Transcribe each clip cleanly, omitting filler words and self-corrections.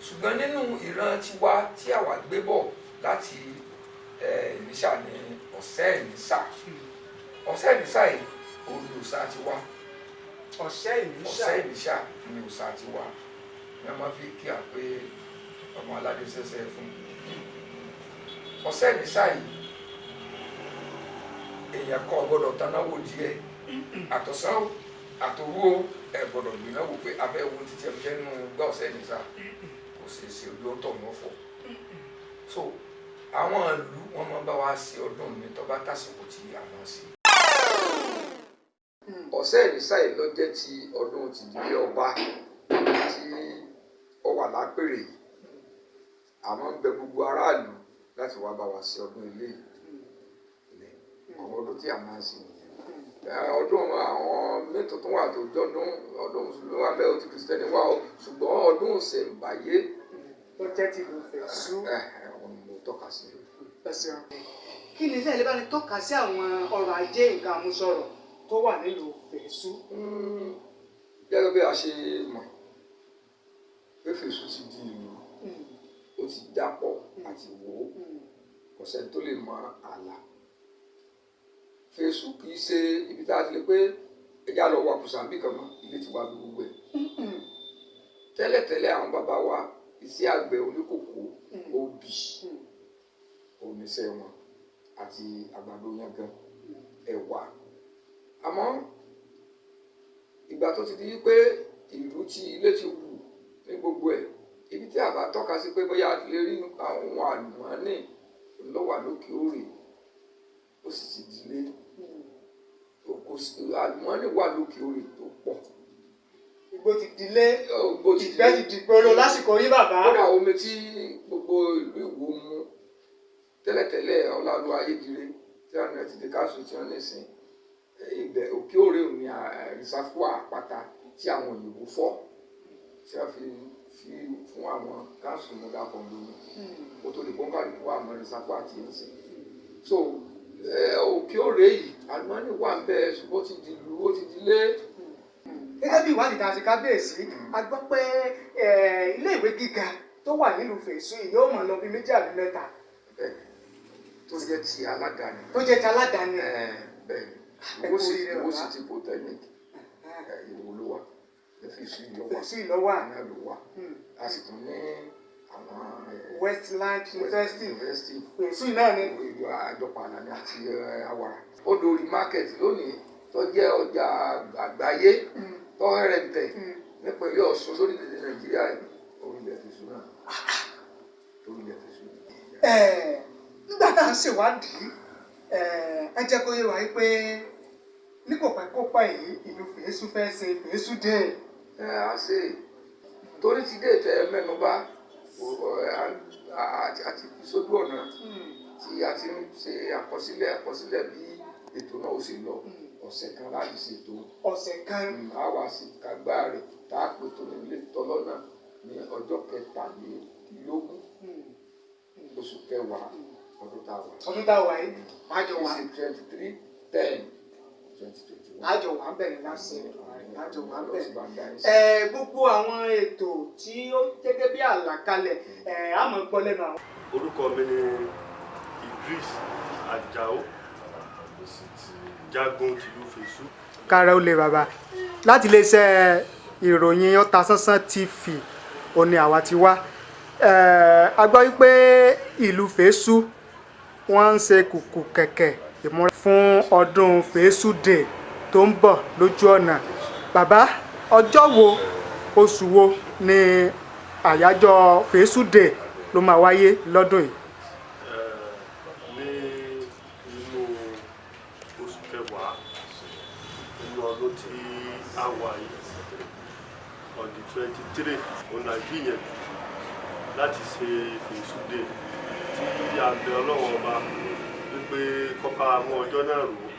Ṣùgbọ́n nínú ìran tiwa tí àwa gbé bọ̀ láti Ìníṣà ní Ọ̀sẹ́ Ìníṣà. Ọ̀sẹ́ Ìníṣà yìí òun ni òòṣà tiwa. Ọ̀sẹ́ Ìníṣà. Ọ̀sẹ́ Ìníṣà ni òòṣà tiwa ní wọ́n máa fi kí à pé ọmọ aládé sẹ́sẹ́ fún Ọ̀sẹ́ Ìníṣà yìí. Èèyàn kọ́ gbọ́dọ̀ tanáwó díẹ̀ àtọ̀sán o, àtòwú o, ẹ gbọ́dọ̀ gbìnà wò pé abẹ́ wo títí ẹ jẹ́ nínú gbá Ọ̀sẹ́ Ìníṣà, kò sì ṣe ojú ọ̀tọ̀ wọn fọ̀. So àwọn ìlú wọn máa ń bá wa ṣe ọdún mi tó bá tàsìkò tí a máa ṣe. Ọ̀sẹ́ Ìníṣà yìí ló jẹ́ ti ọdún tìdílé ọba tí ó wà lápèrè yìí. Àmọ́ ń bẹ gbogbo aráàlú láti wá bá wa ṣe ọdún ilé yìí. Àwọn ọdún tí a máa ń ṣe nìyẹn. Ọdún àwọn mẹ́tò tó wà tó jọdún, ọdún mùsùlùmí wà bẹ́ẹ̀, ó ti kìrìsìtẹ́nì wà ó, ṣùgbọ́n ọdún ìṣẹ̀ǹbáyé tó jẹ́ tìlú Fèsù. Ọ̀hún ni mo tọ́ka sí. Ẹ ṣeun. Kí ni iṣẹ́ ilé bá ní tọ́ka sí àwọn ọrọ̀ ajé nǹkan àmúṣọrọ̀ tó wà nílùú Fèsù? Gẹ́gẹ́ bí a ṣe mọ̀ pé Fèsù ti di ìlú, ó ti dàpọ̀ àti wò ó, kò sẹ́ni tó lè mọ ààlà Fèsù. Kì í ṣe ibi tá a ti lè pé ẹja lọ wà kùsàmbì kan mọ́, ilé ti wà bí gbogbo ẹ̀. Tẹ́lẹ̀tẹ́lẹ̀, àwọn bàbá wa, iṣẹ́ àgbẹ̀ oníkòkó, obì oníṣẹ́ wọn àti àgbàdo yangan, ẹ̀wà. Àmọ́ ìgbà tó ti di wípé ìlú tí ilé ti wù ní gbogbo ẹ̀, ibi tí a bá tọ́ka sí pé bóyá a ti lè rí àwọn àlùmọ́ọ́nì ló wà lókè òrè, ó sì ti dilé. Kò sí àlùmọ́ọ́nì wà lókè òrè tó pọ̀. Igbó ti dilé. Igbó ti ìgbẹ́ ti dìgboro lásìkò yí, bàbá. Kódà omi tí gbogbo ìlú Ìwó mu tẹ́lẹ̀tẹ́lẹ̀, Ọláolúwa Ayédire tí wọ́n ti di káṣù tí wọ́n ní sìn ibẹ̀, òkè òrè ní reservoir àpáta tí àwọn òyìnbó fọ́ tí wọ́n fi fún àwọn káṣù mọ̀dà kọ̀ǹdómi kó tó lè kó kálukú àmọ́ reservoir tí ń sìn. So òkè òrè yìí, àlùmọ́ọ́nì wà ń bẹ, ṣùgbọ́n ó ti di ìlú, ó ti di ilé. Gẹ́gẹ́ bí ìwádìí tá a ṣe, kábíyèsí, a gbọ́ pé ilé ìwé gíga tó wà nílùú Fèsù yìí yóò mọ̀ lọ bí méjì àbí mẹ́ta. Bẹ́ẹ̀, tó jẹ́ ti aládàáni. Tó jẹ́ ti aládàáni. Bẹ́ẹ̀ Ẹ ni. kú oríire, Ìwó bàbá. City Polytechnic, Ìwó ló wà, ní Fèsù yìí ló wà. Fèsù yìí ló wà. Náà ló wà. A sì tún ní àwọn Westland University. University. Fèsù yìí náà ni. Ìjọ àjọpọ̀ àná àti Awara. Odò Orí Market lónìí tó jẹ́ ọjà àgbáyé tó hẹrẹ̀ǹtẹ̀ nípínlẹ̀ Ọ̀ṣun sórílẹ̀-èdè Nàìjíríà yìí, orílẹ̀ Fèsù náà, orílẹ̀ Fèsù. Nígbà tá à ń ṣèwádìí, ẹ jẹ́ kó yé wa pé ní kò pẹ́ kó pẹ́ yìí, ìlú Fèsù fẹ́ ṣe Fèsù Day. Ẹ á ṣe, torí ti dé tẹ mẹ́nu bá àti fi sójú ọ̀nà tí a ti ń ṣe àkọsílẹ̀ bí ètò náà ó ṣe lọ. Ọ̀sẹ̀ kan láti ṣètò. Ọ̀sẹ̀ kan. A wà sí kagbá rẹ̀ tá a pè tó nílé tọ́lọ́nà ní ọjọ́ 23 oṣù kẹwàá ọdún tá a wà. Ọdún tá a wà yìí, àjọ wà. 23/10/2021. Àjọ wà ń bẹ̀rẹ̀ láṣẹ, àjọ wà ń bẹ̀rẹ̀. Gbogbo àwọn ètò tí ó gẹ́gẹ́ bí àlàkalẹ̀, á mọ̀ gbọ́ lẹ́nu àwọn. Orúkọ mi ni Idris Ajao, Jagun tìlú Fèsù. Kára ó lè, bàbá. Láti iléeṣẹ́ ìròyìn Ọ̀tàsánsán TV òní àwa ti wá. A gbọ́ wípé ìlú Fèsù, wọ́n ń ṣe kùkù kẹ̀kẹ́ ìmúra fún ọdún Fèsù Day tó ń bọ̀ lójú ọ̀nà. Bàbá, ọjọ́ wo, oṣù wo ni àyájọ́ Fèsù Day ló máa wáyé lọ́dún yìí? Ní inú oṣù kẹwàá nínú ọdún tí a wà yìí, on the 23, òun là gbìyànjú láti ṣe Fèsù Day, tí a bẹ Ọlọ́run Ọba wípé kọ́ka mú ọjọ́ náà rò ó,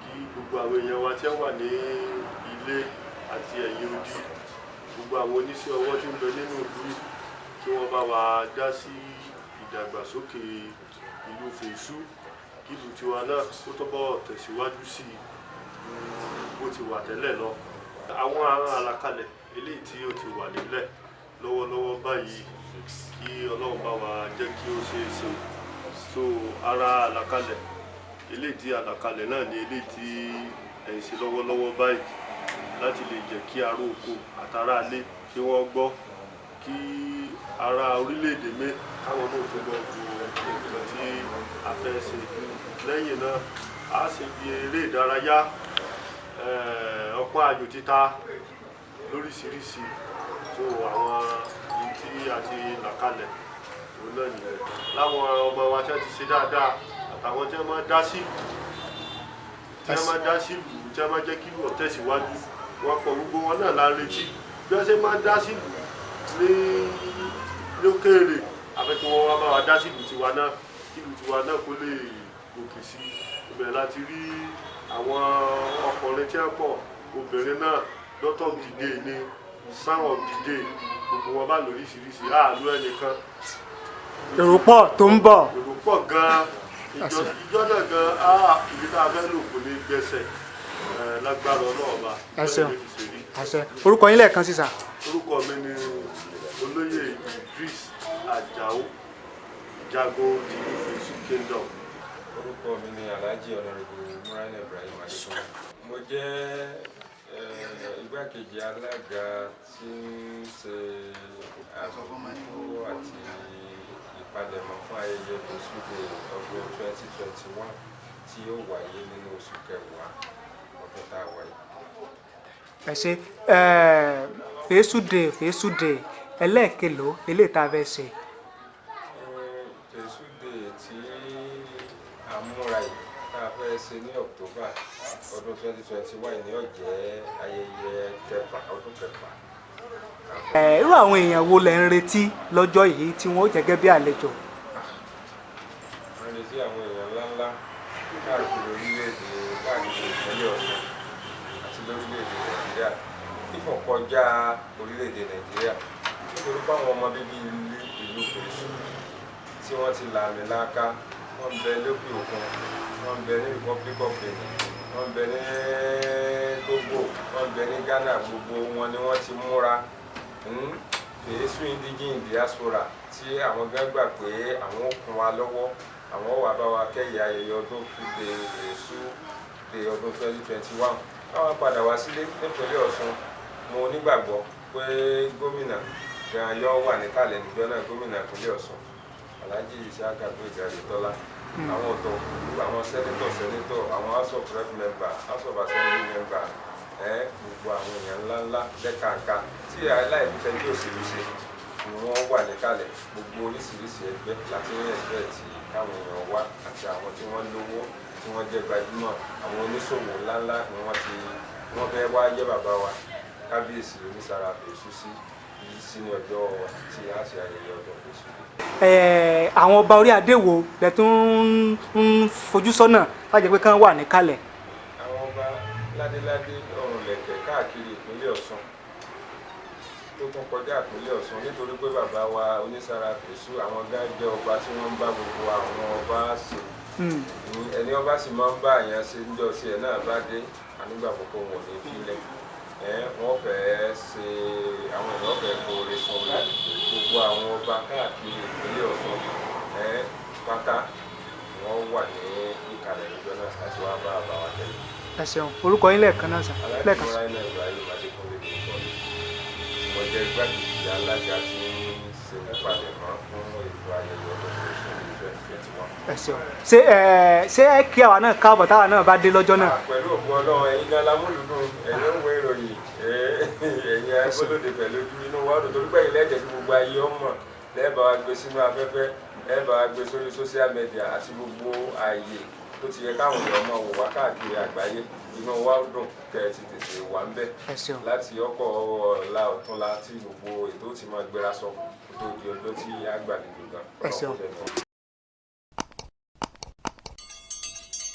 kí gbogbo àwọn èèyàn wa tí wọ́n wà ní ilé àti ẹ̀yìn odi, gbogbo àwọn oníṣẹ́ ọwọ́ tí ń bẹ nínú ìlú yìí, kí wọ́n bá wa dá sí ìdàgbàsókè ìlú Fèsù, kí ìlú tiwa náà kó túbọ̀ tẹ̀síwájú sí i ju bó ti wà tẹ́lẹ̀ lọ. Àwọn àlàkalẹ̀ eléyìí tí ó ti wà nílẹ̀ Lọ́wọ́lọ́wọ́ báyìí, kí Ọlọ́run bá wa jẹ́ kí ó ṣeé ṣe. So ara àlàkalẹ̀ eléyìí tí àlàkalẹ̀ náà ní eléyìí tí ẹ̀ ń ṣe lọ́wọ́lọ́wọ́ báyìí láti lè jẹ́ kí ará oko àtàrà ilé kí wọ́n gbọ́, kí ará orílẹ̀-èdè mi káwọn náà tó lọ ju nǹkan tí a fẹ́ ṣe. Lẹ́yìn náà, a ṣe bí eré ìdárayá, ọpọ́n ayò títa lóríṣiríṣi. So àwọn ohun tí a ti là kalẹ̀ òun náà nìyẹn. Láwọn ọmọ wa tí wọ́n ti ṣe dáadáa àtàwọn tí wọ́n máa dá sí, tí wọ́n máa dá sí ìlú, tí wọ́n máa jẹ́ kí ìlú ó tẹ̀síwájú, wọ́n pọ̀. Gbogbo wọn náà la ń retí. Bí wọ́n ṣe máa dá sí ìlú ní lókèèrè, àfẹ́ kí wọ́n wá bá wa dá sí ìlú tiwa náà, kí ìlú tiwa náà kó lè gòkè sí. Ibẹ̀ láti rí àwọn ọkùnrin tí wọ́n pọ̀, obìnrin náà, doctor of the day ni, son of the day, gbogbo wọn bá lóríṣiríṣi àlú ẹnìkan. Èrò pọ̀ tó ń bọ̀. Èrò pọ̀ gan-an. Ìjọ náà gan-an, ibi tá a fẹ́ lò kò ní gbẹ́sẹ̀ lágbára Ọlọ́ọ̀ba. Ẹ ṣeun. Àṣẹ. Orúkọ yín lẹ́ẹ̀kan sí, sir? Orúkọ mi ni Olóyè Idris Ajao, Jagun ti Ìfẹ̀sù Kingdom. Orúkọ mi ni Alhaji Honourable Muraina Ibrahim Adekunle. Mo jẹ́ igbákejì alága tí ń ṣe àbójútó àti ìpalẹ̀mọ́ fún ayẹyẹ Fèsù Day ọdún 2021 tí yóò wáyé nínú oṣù kẹwàá ọdún tá a wáyé. Ẹ ṣe. Fèsù Day, Fèsù Day ẹlẹ́ẹ̀kelòó eléyìí tá a fẹ́ ṣe? Fèsù Day tí a múra yìí tá a fẹ́ ṣe ní October ọdún 2021 ní ó jẹ́ ayẹyẹ kẹfà, ọdún kẹfà. Irú àwọn èèyàn wo lẹ ń retí lọ́jọ́ yìí tí wọ́n ó jẹ́ gẹ́gẹ́ bí àlejò? Wọ́n retí àwọn èèyàn ńláńlá káàkiri orílẹ̀-èdè, káàkiri ìpínlẹ̀ Ọ̀ṣun àti lórílẹ̀-èdè Nàìjíríà, fífọ̀kọjá orílẹ̀-èdè Nàìjíríà, nítorí pé àwọn ọmọ bíbí ìlú Fèsù tí wọ́n ti làmì láká, wọ́n ń bẹ lókè òkun, wọ́n ń bẹ ní Republic of Benin, wọ́n ń bẹ ní Togo, wọ́n ń bẹ ní Ghana, gbogbo wọn ni wọ́n ti múra. Fèsù indigene diaspora tí àwọn gan gbà pé àwọn ó kún wa lọ́wọ́, àwọn wà bá wa kẹ́yẹ ayẹyẹ ọdún de Fèsù Day ọdún 2021. Káwọn padà wá sílé nípínlẹ̀ Ọ̀ṣun, mo nígbàgbọ́ pé gómìnà gan yóò wà níkàlẹ̀ níjọ́ náà, gómìnà ìpínlẹ̀ Ọ̀ṣun, Alhaji Isiaka Gboyega Oyetola, àwọn ọ̀tọ̀ àwọn senator, àwọn House of Rep member, House of Assembly member, gbogbo àwọn èèyàn ńláńlá lẹ́kàǹkà tí aláìfẹ́ bí òṣèlú ṣe ni wọ́n wà níkàlẹ̀. Gbogbo oríṣiríṣi ẹgbẹ́ láti ní ẹgbẹ́ tí káwọn èèyàn wá, àti àwọn tí wọ́n lówó, tí wọ́n jẹ́ gbajúmọ̀, àwọn oníṣòwò ńláńlá ni wọ́n ti wọ́n fẹ́ wá yẹ́ bàbá wa Kábíyèsí Onísàrà Fèsù sí yìí sí ní ọjọ́ tí a ṣe ayẹyẹ ọdún Fèsù Day. Àwọn ọba orí adé wo lẹ tún ń fojú sọ́nà láti jẹ́ pé kán wà níkàlẹ̀? Àwọn ọba ládéládé ọrùn lẹ̀kẹ̀ káàkiri ìpínlẹ̀ Ọ̀ṣun, tó tún kọjá ìpínlẹ̀ Ọ̀ṣun, nítorí pé bàbá wa Onísàrà Fèsù, àwọn gán jẹ́ ọba tí wọ́n ń bá gbogbo àwọn ọba ṣe. Ẹni ọba sì máa ń bá àyàn ṣe, níjọ́ tí ẹ̀ náà bá dé ànígbà púpọ̀, wọn ò ní fílẹ̀ ẹ, wọ́n fẹ́ẹ́ ṣe, àwọn èèyàn fẹ́ẹ́ kóore sun orí. Gbogbo àwọn ọba káàkiri ìpínlẹ̀ Ọ̀ṣun pátá wọ́n wà ní ìkàlẹ̀ níjọ́ náà láti wá bá bàbá wa tẹ̀lé. Ẹ ṣeun. Orúkọ yín lẹ́ẹ̀kan náà, sir, lẹ́ẹ̀kan sí. Aláàjì Muraina Ibrahim Adékúnlé lórúkọ mi. Mo jẹ́ igbákejì alága tí ń ṣe ìpalẹ̀mọ́ fún ètò ayẹyẹ ọdún Fèsù ní 2021. Ẹ ṣeun. Ṣé ẹ kí àwa náà káàbọ̀ táwa náà bá dé lọ́jọ́ náà? Pẹ̀lú ògùn Ọlọ́run, ẹ̀yin gan lamúlùdùn, ẹ̀yin ń wo ìròyìn, ẹ̀yin agbólóde pẹ̀lú ojú inú wa ọdún, torí pé ilé ẹ̀jẹ̀ tí gbogbo ayé ọmọ lẹ́ẹ̀bà wa gbé sínú afẹ́fẹ́, lẹ́ẹ̀bà wa gbé sórí social media àti gbogbo ààyè tó ti yẹ káwọn èèyàn máa wò wá káàkiri àgbáyé. Inú wa dùn kẹ́ ẹ ti tètè wà ń bẹ̀ Ẹ ṣeun. láti ọkọ̀ ọ̀la ọ̀túnla tí gbogbo ètò ti máa gbéra sọ kó tó di ọjọ́ tí a gbàlejò gan. Ẹ ṣeun.